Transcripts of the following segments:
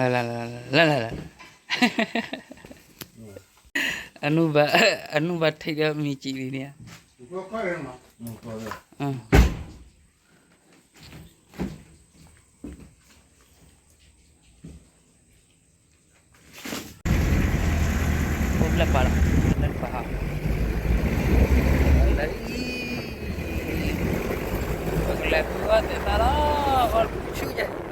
လၢ လၢ လၢ လၢ လၢ လၢ အနုဘၣ် အနုဘၣ်ထံၣ်ဒီးမံၤစံးလံန့ၣ် အိၣ်ဘျဲၣ်ပာ်လီၤ ဘျဲၣ်ပာ်ဟီ လၢအံၤ ပကလဲၤဖုအီၣ်သဲးသၣ်လီၤ အီၣ်ဆူၣ်ယဲၢ် ပ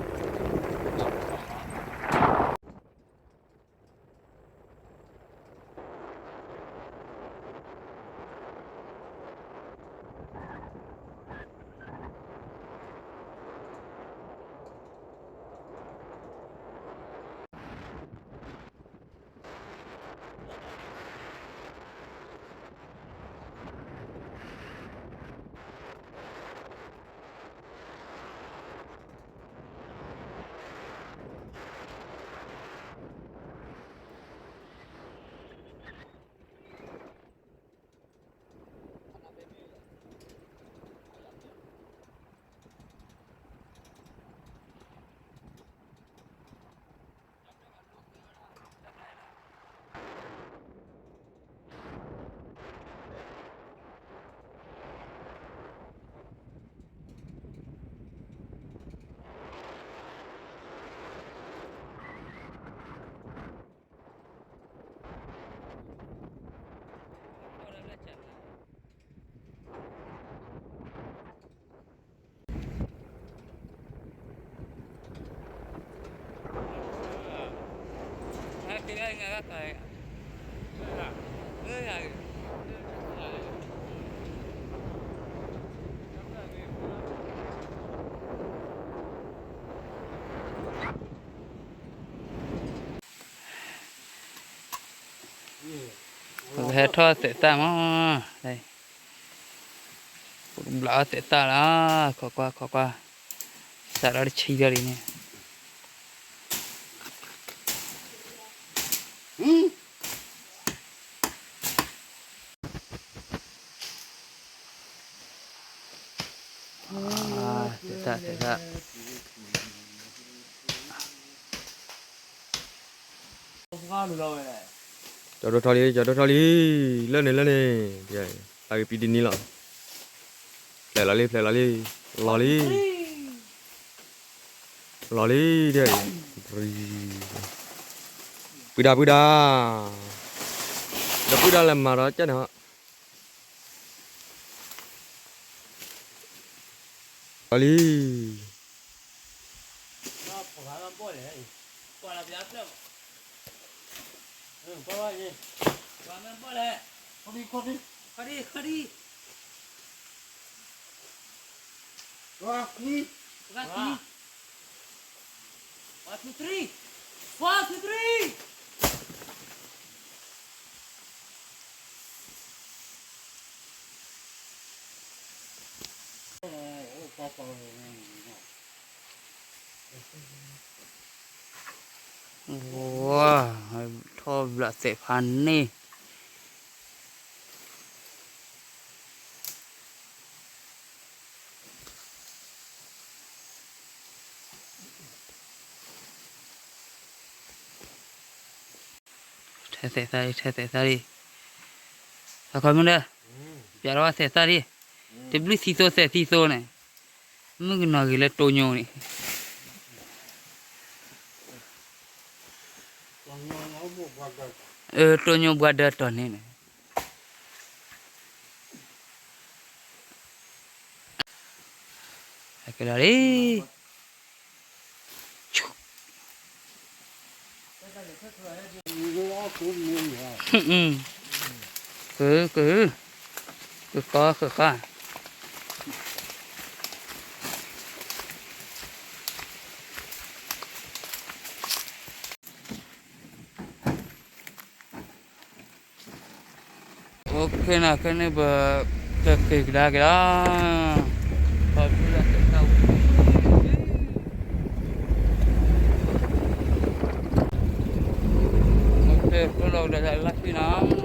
ကဟဲထီၣ်သဲးတၢ်မး, ပကဘျးအီၣ်သဲးတၢ်လီၤ, ခိးကွၢ် ခိးကွၢ်, စးထီၣ်တဆံထီၣ်လံန့ၣ်. သဲးတၢ် သဲးတၢ် ကၠီဒိၣ်ထီၣ်လံ ကၠီဒိၣ်ထီၣ်လံ, လၢန့ၣ် လၢန့ၣ်, အဂ့ၤပံဒ်နံၤလီၤ, ဖျဲးလီၤလံ ဖျဲးလီၤလံ, လီၤလံ, လီၤလံ, ပုၢ်ဒါ ပုၢ်ဒါ, ဒီးပုၢ်ဒါလဲၤမၤဒီးကၢ်န့ၣ်ဟီ, လီၤလံ. ဝါ, ထီၣ်ဘျးသဲးဖးန့ၣ်, ထဲသဲးသၣ်လံ ထဲသဲးသၣ်လံ, အခီမုၣ်ဒီး, ပျးထီၣ်ဝဲသဲးသၣ်လံ, တဘျုးသံသိသဲးသံသိန့ၣ်, မုၣ်ကနီၤဂ့ၤလၢတိညိန့ၣ်, တိညိဘှါဒၢတီၤန့ၣ်န့ၣ်, ကလီၤလံ. ကုၤ ကုၤ, ကုၤဃီ ကုၤဃီ. OK နီၤ, ခဲန့ၣ် ပကက့ၤကဒါက့ၤလီၤ. ခီဖျိလၢသဲးတၢ်ဝံၤ OK ကျိလီၤကဒီးလၢ်လၢ်နီၤ.